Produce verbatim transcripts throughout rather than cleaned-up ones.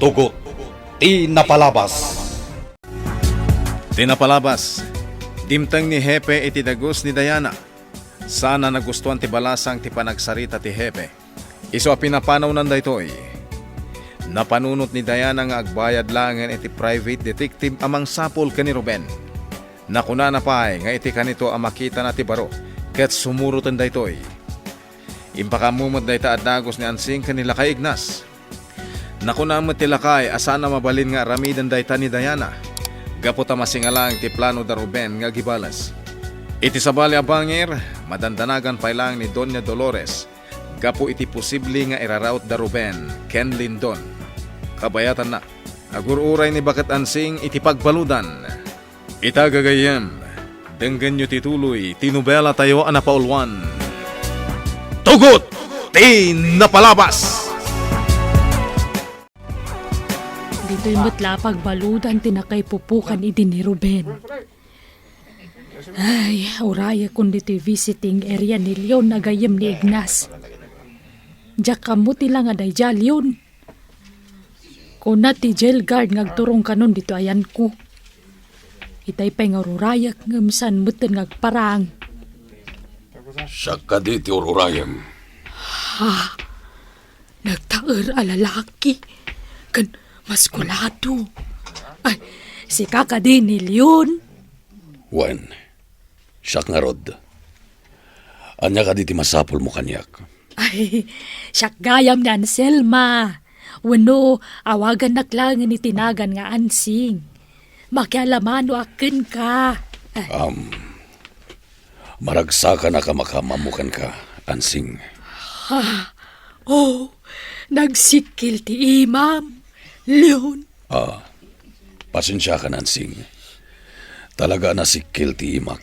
Tugot ti napalabas. Ti napalabas, dimteng ni Hepe iti dagus ni Diana. Saan a nagustuan ti balasang ti panagsarita ti Hepe. Isu a pinapanawnan daytoy, napanunot ni Diana nga agbayad laengen iti private detective a mangsapul ken ni Ruben. Nakunana pay nga iti kanito a makitana ti baro ket sumuroten daytoy. Impakaammo met dayta a dagus ni Ansing ken ni Lakay Ignas. Nakuna met ti lakay a saan a mabalin nga aramiden dayta ni Diana, gapu ta masinga laeng ti plano da Ruben nga agibales. Iti sabali a bangir, madandanagan pay laeng ni Doña Dolores gapu iti posible nga iraraut da Ruben ken Lindon. Kabayatanna, agur-uray ni Baket Ansing iti pagbaludan. Ita gagayyem, denggenyo ti tuloy ti nobelatayo a napauluan, Tugot ti Napalabas! Ditoy met la a pagbaludan ti nakaipupukan idi ni Ruben. Ay, urayekon ditoy visiting area ni Leon a gayyem ni Ignas. Diak ammo ti la nga daydi a Leon. Kuna ti jail guard nga agturong kanon ditoy ayanko. Itay pay nga ururayek ngem saan metten nga agparang. Siak kadi ti ururayem. Ha? Nagtaer a lalaki ken maskulado. Ay, sika kadi ni Leon? Wen, siak ngarud. Ania kadi ti masapulmo kaniak? Ay, siak gayam ni Anselma. Wenno, awagannak laengen iti nagan nga Ansing. Makialamanoak kenka. Ay. Am, maragsakanak a makaammo kenka, Ansing. Ha? Oh, nagsikkel ti imam, Leon. Ah, pasensiakan, Ansing. Talaga a nasikkel ti imak.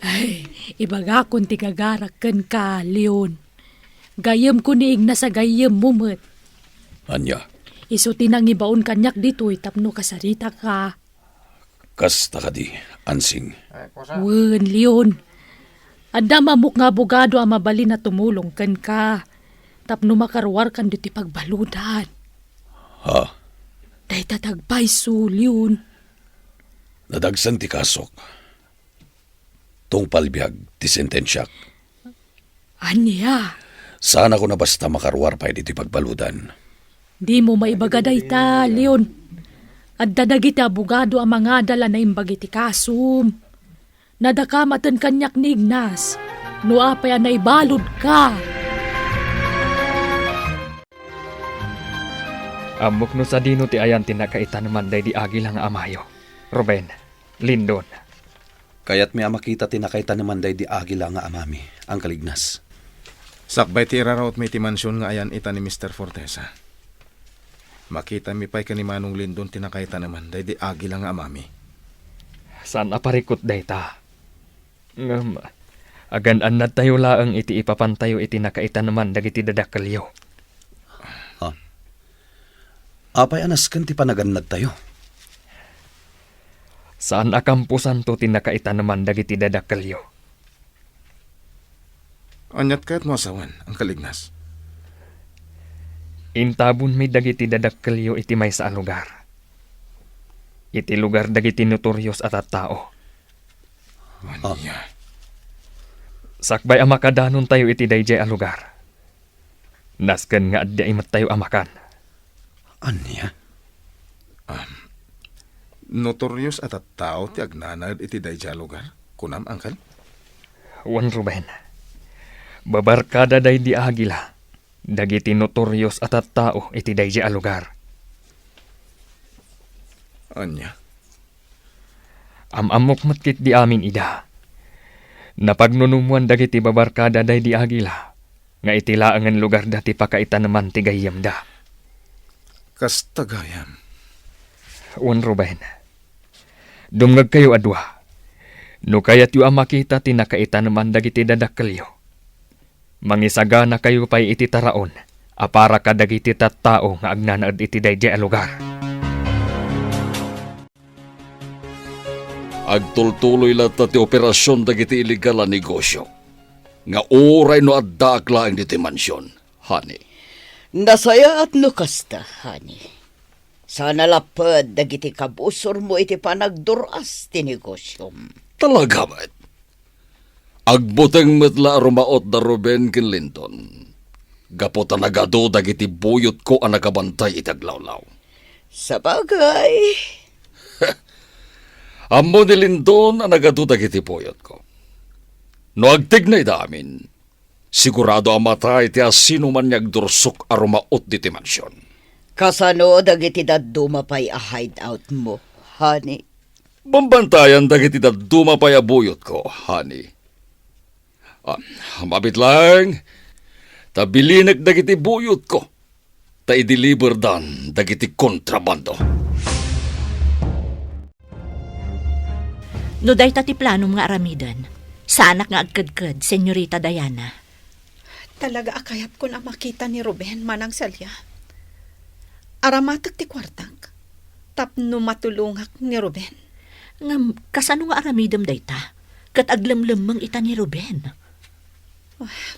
Ay, ibagakon ti gagarak kenka, Leon. Gayyemko ni Ignas a gayyemmo met. Ania? Isu ti nangibaon kaniak ditoy tapno kasaritaka. Kasta kadi, Ansing? Wen, Leon. Adda ammok nga abogado a mabalin a tumulong kenka tapno makaruarkan ditoy pagbaludan. Ha? Dayta ti agpayso, Leon. Nadagsen ti kasok. Tungpal biag ti sentensiak. Ania? Saanakon a basta makaruar pay ditoy pagbaludan. Dimo maibaga dayta, Leon. Adda dagiti abogado a mangadal a naimbag iti kasom. Nadakamaten kaniak ni Ignas no apay a naibaludka. Ammok no sadino ti ayan ti nakaitaneman daydi agila nga amayo. Ruben, Lindon. Kayatmi a makita ti nakaitaneman daydi agila nga amami, Uncle Ignas. Sakbay ti irarautmi iti mansion nga ayan ita ni Mister Fortesa, makitami pay ken ni Manong Lindon ti nakaitaneman daydi agila nga amami. Saan a parikut dayta. Ngem, agan-annadtayo laeng iti ipapantayo iti nakaitaneman dagiti dadakkelyo. Ha? Apay a nasken ti panagannadtayo? Saan a kamposanto ti nakaitaneman dagiti dadakkelyo. Aniat kayatmo a sawen, Uncle Ignas? Intabonmi dagiti dadakkelyo iti maysa a lugar. Iti lugar dagiti notorios a tattao. Ania? Sakbay a makadanontayo iti daydiay a lugar, nasken nga adda imettayo a makan. Ania? Am, notorios a tattao ti agnanaed iti daydiay a lugar, kunam, Uncle? Wen, Ruben. Babarkada daydi agila dagiti notorios a tattao iti daydiay a lugar. Ania? Am-ammok met ketdi amin ida. Napagnunumoan dagiti babarkada daydi agila nga iti laengen lugarda ti pakaitaneman ti gayyemda. Kasta gayam. Wen, Ruben. Dumngegkayo a dua. No kayatyo a makita ti nakaitaneman dagiti dadakkelyo, mangisaganakayo pay iti taraon a para kadagiti tattao nga agnanaed iti daydiay a lugar. Agtultuloy latta ti operasion dagiti illegal a negosio nga uray no addaak laeng ditoy mansion, honey. Nasayaat no kasta, honey. Saan a lapped dagiti kabusormo iti panagdur-as ti negosiom. Talaga met. Agbuteng met la a rumaot da Ruben ken Lindon. Gapu ta nagadu dagiti buyotko a nakabantay iti aglawlaw. Sabagay. Ammo ni Lindon a nagadu dagiti buyotko. No agtignayda amin, sigurado a matay ti asinoman nga agdursok a rumaot ditoy mansion. Kasano dagiti dadduma pay a hideout mo, honey? Bambantayan dagiti dadduma pay a buyotko, honey. Ah, mabit lang, ta bilinek dagiti buyotko, ta i-deliverdan dagiti kontrabando. No dayta ti planom nga aramiden, saanak nga agkedked, Senyorita Diana. Talaga a kayatkon a makita ni Ruben, Manang Celia. Aramatek ti kuartak tapno matulongak ni Ruben. Ngem, kasano nga aramidem dayta? Ket aglemlemmeng ita ni Ruben. Ah,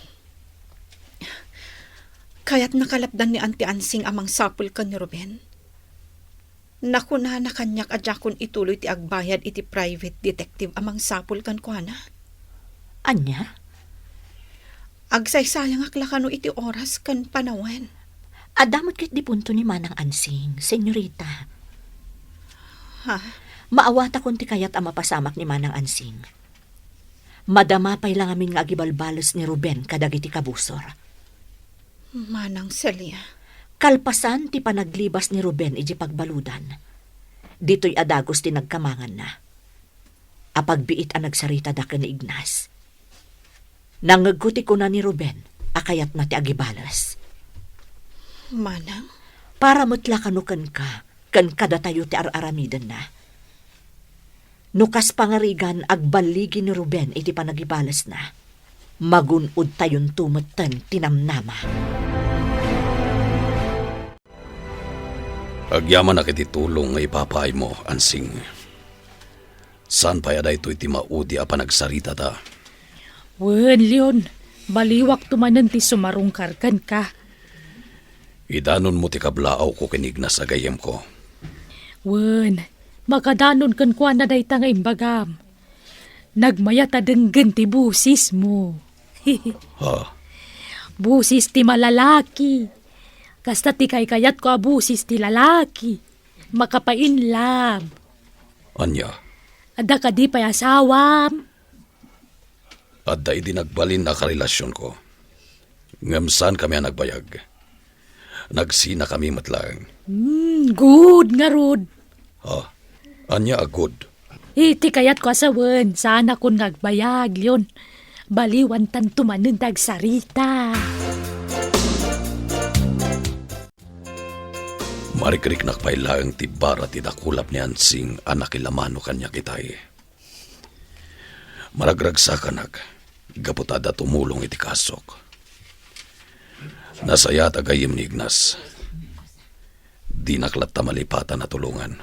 kayatna kalapdan ni Auntie Ansing a mangsapul ken ni Ruben. Nakunana kaniak a diakon ituloy ti agbayad iti private detective a mangsapul kenkuana. Ania? Agsaysayangak la kano iti oras ken panawen. Adda met ket dipunto ni Manang Ansing, Senyorita. Ha? Maawatakon ti kayat a mapasamak ni Manang Ansing. Madama pay la ngamin nga agibalbales ni Ruben kadagiti kabusor. Manang Celia. Kalpasan ti panaglibas ni Ruben idiay pagbaludan, ditoy a dagus ti nagkamanganna. Apagbiit a nagsaritada ken ni Ignas. Nangngegko ti kuna ni Ruben a kayatna ti agibales. Manang? Para met la kano kenka ken kadatayo ti ar-aramidenna. No kas pangarigan agballigi ni Ruben iti panagibalesna, magun-odtayonto metten ti namnama. Agyamanak iti tulong nga ipapaaymo, Ansing. Saan pay a daytoy ti maudi a panagsaritata? Wen, Leon, baliwakto manen ti sumarungkar kenka. Idanonmo ti kablaawko ken ni Ignas a gayyemko. Wen, makadanon kenkuana dayta nga imbagam. Nagmayat a denggen ti bosismo. Ha? Bosis ti malalaki. Kasta ti kaykayatko a bosis ti lalaki. Makapainlab. Ania? Adda kadi pay asawam? Adda idi nagbalin a karelasionko. Ngem saankami a nagbayag. Nagsinakami met laeng. Hmm, good ngarud. Ha? Ania a good? Iti kayatko a sawen, saanakon nga agbayag, Leon. Baliwantanto manen ti agsarita. Marikriknak pay laeng ti bara ti dakulap ni Ansing a nakilamano kaniak itay. Maragragsakanak gapu ta adda tumulong iti kasok. Nasayaat a gayyem ni Ignas. Dinak latta malipatan a tulongan.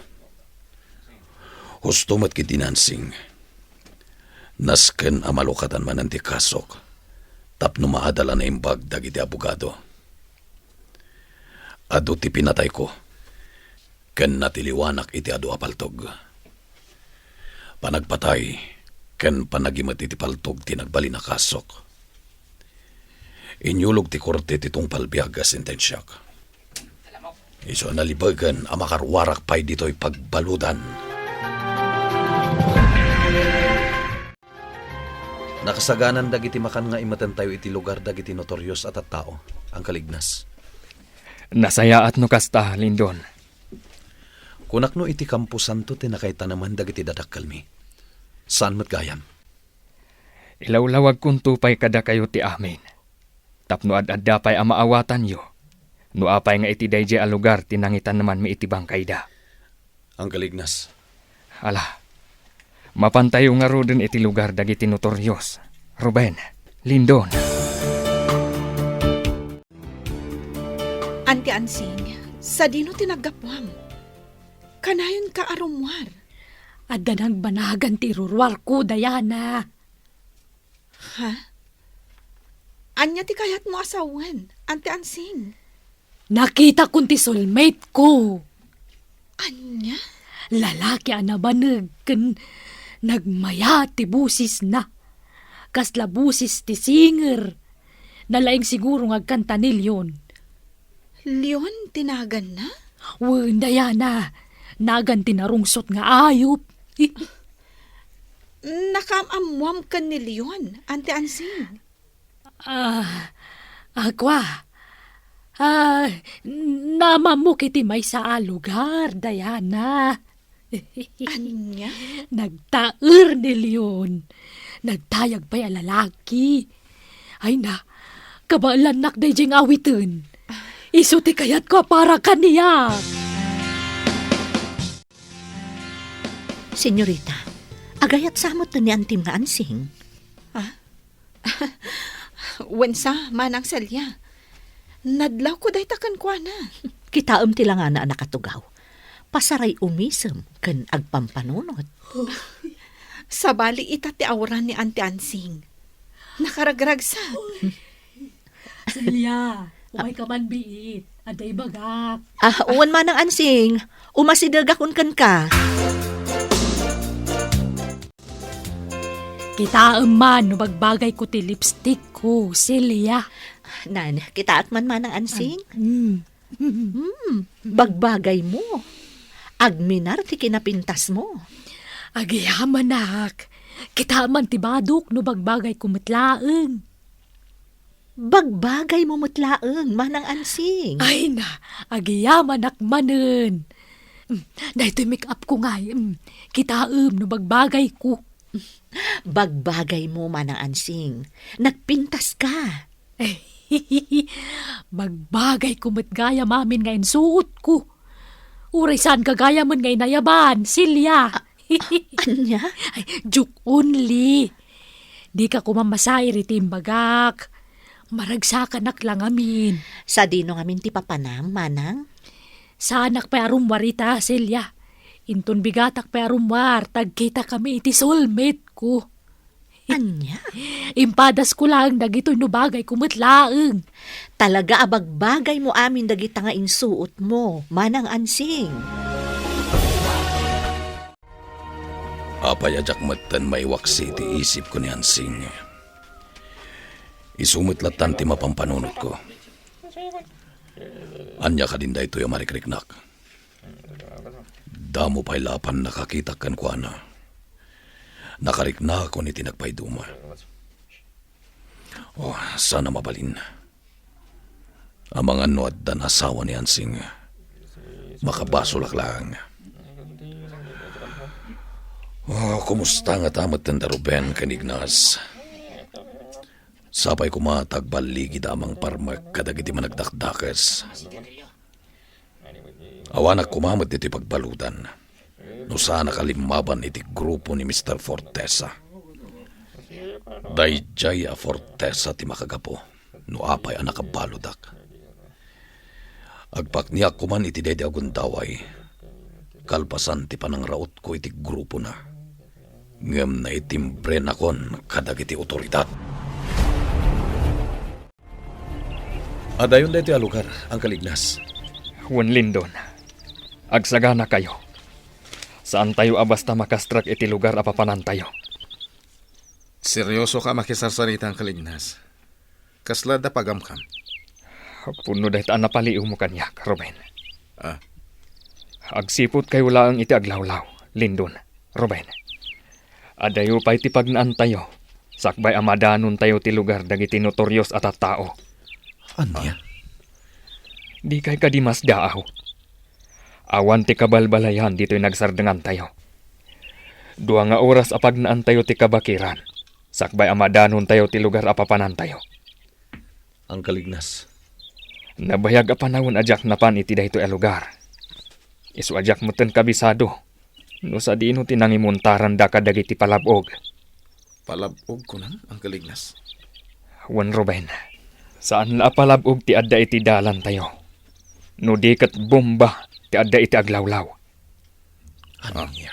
Husto met ket ni Ansing. Nasken a malukatan manen ti kasok tapno maadal a naimbag dagiti abogado. Adu ti pinatayko, ken natiliwanak iti adu a paltog. Panagpatay ken panagimet iti paltog ti nagbalin a kasok. Inyulog ti korte ti tungpal biag a sentensiak. Isu a nalibegen a makaruarak pay ditoy pagbaludan. Nakasaganan dagiti makan nga imatentayo iti lugar dagiti notorios a tattao, Uncle Ignas. Nasayaat no kasta, Lindon. Kunak no iti kamposanto ti nakaitaneman dagiti dadakkelmi. Saan met gayam? Ilawlawagkonto pay kadakayo ti amin, tapno ad-adda pay a maawatanyo no apay nga iti daydiay a lugar ti nangitanemanmi iti bangkayda. Uncle Ignas. Ala, mapantayo ngaruden iti lugar dagiti notorios, Ruben, Lindon. Auntie Ansing, sadino ti naggapuam? Kanayonka a rummuar. Adda nagbanagan ti iruruarko, Diana. Ha? Ania ti kayatmo a sawen, Auntie Ansing? Nakitakon ti soulmate ko. Ania? Lalaki a nabaneg ken nagmayat ti bosesna. Kasla boses ti singer. Nalaing siguro nga agkanta ni Leon. Leon ti naganna? Wen, Diana. Nagan ti narungsot nga ayup. Nakaam-ammoam ken ni Leon, Auntie Ansing? Ah, ah, kua. Ah, naam-ammok iti maysa a lugar, Diana. Ania? Nagtaer ni Leon. Nagtayag pay a lalaki. Ay na, kabaelannak daydiay nga awiten. Isu ti kayatko a para kaniak. Senyorita, agayat sa met ni Antim nga Ansing? Ah? Wen sa, Manang Celia. Nadlawko dayta kenkuana. Kitaem ti langana a nakatugaw. Pasaray umisem ken agpampanunot. Sabali ita ti awanan ni Auntie Ansing. Nakaragragsak. Celia, umayka man biit. Adda ibagak. Ah, wen, Manang Ansing. Umasidegakon kenka. Kitaem man no bagbagayko ti lipstickko, Celia. Nan, kitaek man, Manang Ansing. Mm. Hmm, bagbagaymo. Agminar ti kinapintasmo. Agyamanak. Kitaem man ti badok no bagbagayko met laeng. Bagbagaymo met laeng, Manang Ansing. Ay na, agyamanak manen. Mm, daytoy make-upko ngay. Mm, kitaem no bagbagayko. Bagbagaymo, Manang Ansing. Nagpintaska. Bagbagayko met gayam amin nga insuotko. Uray saanka gayamen nga inayaban, Celia. Ania? Ay, joke only. Dika koma masair iti imbagak. Maragsakanak la ngamin. Sadino ngamin ti papanam, Manang? Saanak pay a rummuar ita, Celia. Inton bigatak pay a rummuar, ta agkitakami iti soulmate-ko. Ania? Impadasko laeng dagitoy no bagayko met laeng. Talaga a bagbagaymo amin dagita nga insuotmo, Manang Ansing. Apay a diak metten maiwaksi iti isipko ni Ansing? Isu met lattan ti mapampanunotko. Ania kadin daytoy a marikriknak? Damo pay la a pannakakitak kenkuana. Nakariknakon iti nagpayduma. Oh, saan a mabalin. Amangan no addan asawa ni Ansing. Makabasolak laeng. Oh, kumusta ngata metten da Ruben ken Ignas? Sapay koma ta agballigida a mangparmek kadagiti managdakdakes. Awanak koma met ditoy pagbaludan no saanak a limmaban iti grupo ni Mister Fortesa. Daydiay a Fortesa ti makagapu no apay a nakabaludak. Agpakniak koman iti daydi a gundaway kalpasan ti panangrautko iti grupona. Ngem naitimbrenakon kadagiti otoridad. Adayon daytoy a lugar, Uncle Ignas. Wen, Lindon. Agsaganakayo. Saantayo a basta makastrek iti lugar a papanantayo. Seriosoka a makisarsarita, Uncle Ignas. Kasla adda pagamkam? Pudno dayta a napaliiwmo kaniak, Ruben. Ah. Agsiputkayo laeng iti aglawlaw, Lindon, Ruben. Adayo pay ti pagnaantayo, sakbay a madanontayo ti lugar dagiti notorios a tattao. Ania? Dikay kadi masdaaw? Awan ti kabalbalayan ditoy nagsardengantayo. Dua nga oras a pagnaantayo ti kabakiran, sakbay a madanontayo ti lugar a papanantayo. Uncle Ignas. Nabayag a panawen a diak napan iti daytoy a lugar. Isu a diak metten kabisado no sadino ti nangimuntaranda kadagiti palab-og. Palab-og kunam, Uncle Ignas? Wen, Ruben, saan la a palab-og ti adda iti dalantayo, no di ket bomba ti adda iti aglawlaw. Ania?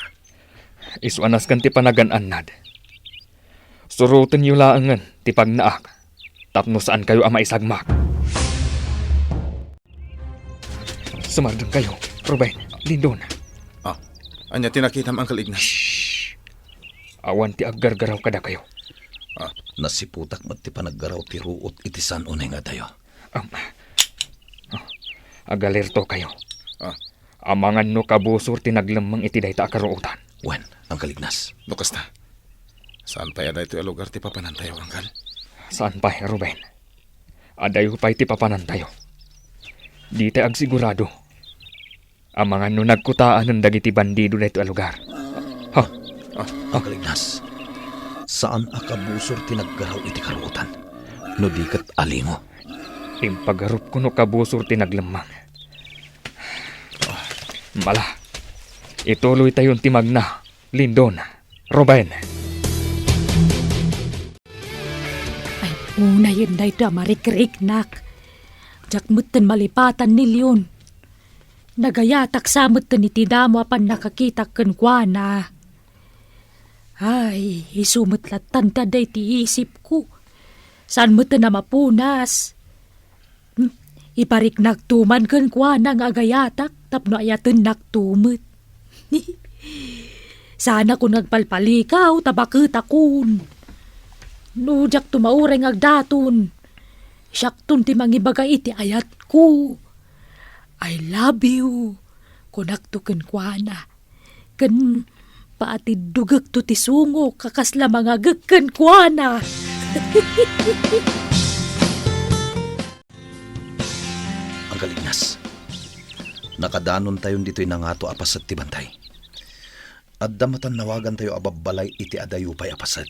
Isu a nasken ti panagan-annad. Surotenyo laengen ti pagnaak tapno saankayo a maisagmak. Sumardengkayo, Ruben, Lindon. Ah, ania ti nakitam, Uncle Ignas? Shh! Awan ti aggargaraw kadakayo. Ah, nasiputak met ti panaggaraw ti ruot iti san unay nga adayo. Um, oh, agalerto kayo. Ah. Amangan no kabusor ti naglemmeng iti dayta a karuotan. Wen, Uncle Ignas. No kasta, saan pay a daytoy a lugar ti papanantayo, Uncle? Saan pay, Ruben. Adayo pay ti papanantayo. Ditay agsigurado. Amangan no nagkutaanen dagiti bandido daytoy a lugar. Ha? Ah, Uncle Ignas, saan a kabusor ti naggaraw iti karuotan, no di ket alingo. Impagarupko no kabusor ti naglemmeng. Mala, ituloytayon ti magna, Lindon, Ruben. Ay, unayen daytoy a marikriknak. Diak metten malipatan ni Leon. Nagayatak sa metten iti damo a pannakakitak kenkuana. Ay, isu met lattan ti adda iti isipko. Saan metten a mapunas. Hmm, ipariknakto man kenkuana nga agayatak tapno ayatennakto met. Saanakon nga agpalpalikaw ta baketakon. No diakto mauray nga agdaton, siakton ti mangibaga iti ayatko. "I love you," kunakto kenkuana. Ken patiddugekto ti sungok a kasla mangagek kenkuana. Uncle Ignas, nakadanontayon ditoy nangato a paset ti bantay. Adda matannawagantayo a babbalay iti adayo pay a paset.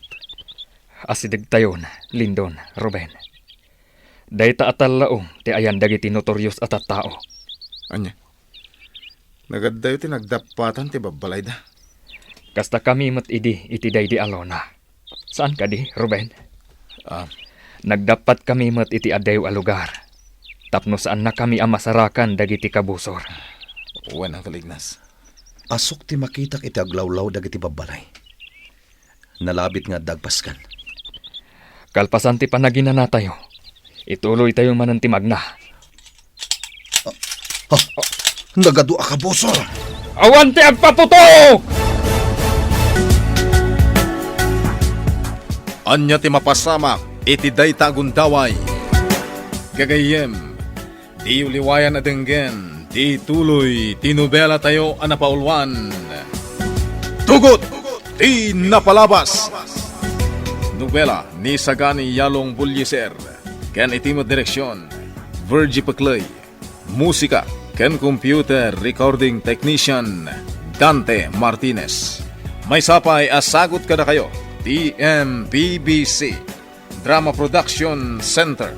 Asidegtayon, Lindon, Ruben. Dayta a tallaom ti ayan dagiti notorios a tattao. Ania? Nagaddayo ti nagdappatan ti babbalayda. Kasta kami met idi iti daydi a lona. Saan kadi, Ruben? Ah. Nagdappat kami met iti adayo a lugar. Tapno saanna kami a masarakan dagiti kabusor. Wen, Uncle Ignas. Asuk ti makitak iti aglawlaw dagiti babbalay. Nalabit nga adda agpasken. Kalpasan ti panaginanatayo, ituloytayo manen ti magna. Ah, ah, nagadu a kabusor! Awan ti agpaputo! Ania ti mapasamak iti dayta a gundaway? Gagayyem, diyo liwayan a denggen ti tuloy ti nobelatayo a napauluan, Tugot ti Napalabas. Nobela ni Sagani Yalong Bullieser ken iti met direksion, Virgie Pecley. Musika ken computer recording technician, Dante Martinez. Maysa pay a sagut kadakayo ti M P B C Drama Production Center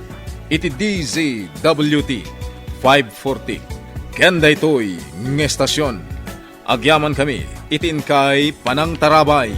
iti D Z W T five forty. Ken daytoy nga estasion, agyamankami iti inkay panangtarabay.